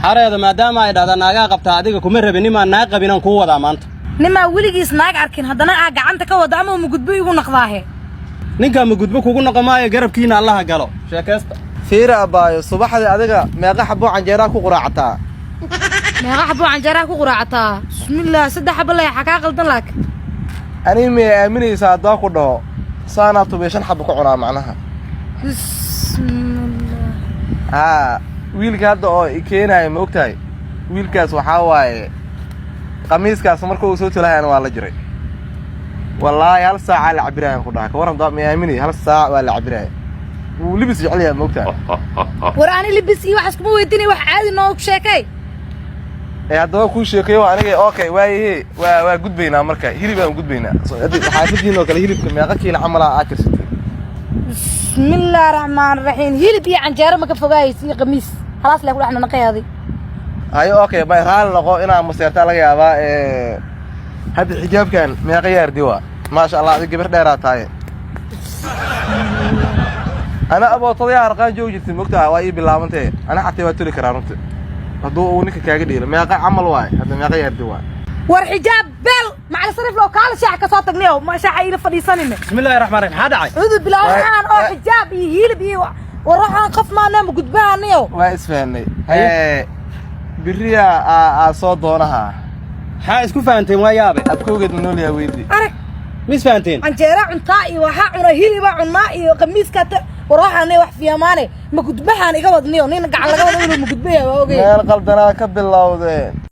Xareeda, maadaama ay dhahda naagaa qabtaa, adiga kuma rabin. Nimaan naag qabinaan kuu wadaa maanta. Nimaa weligiis naag arkin haddana aa gacanta ka wada ama mugudbo igu naqdaahe? Ninkaa mugudbo kugu noqo maayo, garabkiina Allaha galo, sheekaysta. Fiira abbaayo, subaxdii adiga meeqa xaboo canjeeraa ku quraacataa? Meeqa xaboo canjeeraha ku quraacataa? Bismillaah, saddex xabo leexa kaa qaldan laak. Aniga miyay aaminaysaa haddaan ku dhaho saanaa tubay shan xabo ku cunaa macnaha? Bismillah. Haa, wiilka hadda oo i keenaayo, ma ogtahay, wiilkaas waxaa waaye qamiiskaas marka uu soo tolahayana waa la jiray. Wallaahi hal saacaa la cabiraayan ku dhaha. Ka warran daa, may aaminay? Hal saac waa la cabiraaya. Wuu libis jecel yahay, ma ogtahay? War ani libis iyo waxaas kuma weydiinay, wax caadi noogu sheekay. Ee haddaba kuu sheekeeyo aniga. Okay, waayahe, waa gudbaynaa marka, hilib aan gudbaynaa. So, hadda xaafadiin oo kale hilibka meeqa kiila camalaa aa karsatay? Bismillaah raxmaan raxiim, hilib iyo canjeero ma ka fogaayaysa iyo qamiis halaas lee ku dhex nanaqayaaday. Hayo, okay, bay raali noqo inaa maseertaa laga yaabaa. Ee hadda xijaabkan meeqa yaardi waa? Maasha Allah, adiga gabar dheeraa tahay. Ana abootadayaa harqaan joogi jirtay, mogtaha? Waa ii bilaabantee, ana xataa waa toli karaa runti hadduu uu ninka kaaga dhiilo. Meeqa camal waay hadda? Meeqa yaardi waay? War xijaab beel macali sarif loo kaala shaax ka soo tagniyo, ma shaaxa iila fadhiisanine. Bismillahi raxmaan raxiim, maxaa dhacay? Cudu bilaa, waxaan oo xijaab iyo hilib iyo war waxaan qof maana ma gudbaaniyo. Waa isfahanay. Haye. Ee biriya aa soo doonaha. Maxaa isku fahanteen? Waa yaabe. Abkowgeed ma nool yahay, weydi. Arag. Ma isfahanteen? Canjeera cuntaa iyo waxaa cuna hiliba cunaa iyo qamiiska war waxaan wax fiyamaane ma gudbahaan iga wadniyo, nin gacan laga wado inuu ma gudbaya waa ogey. Meel qaldanaa ka bilowdeen.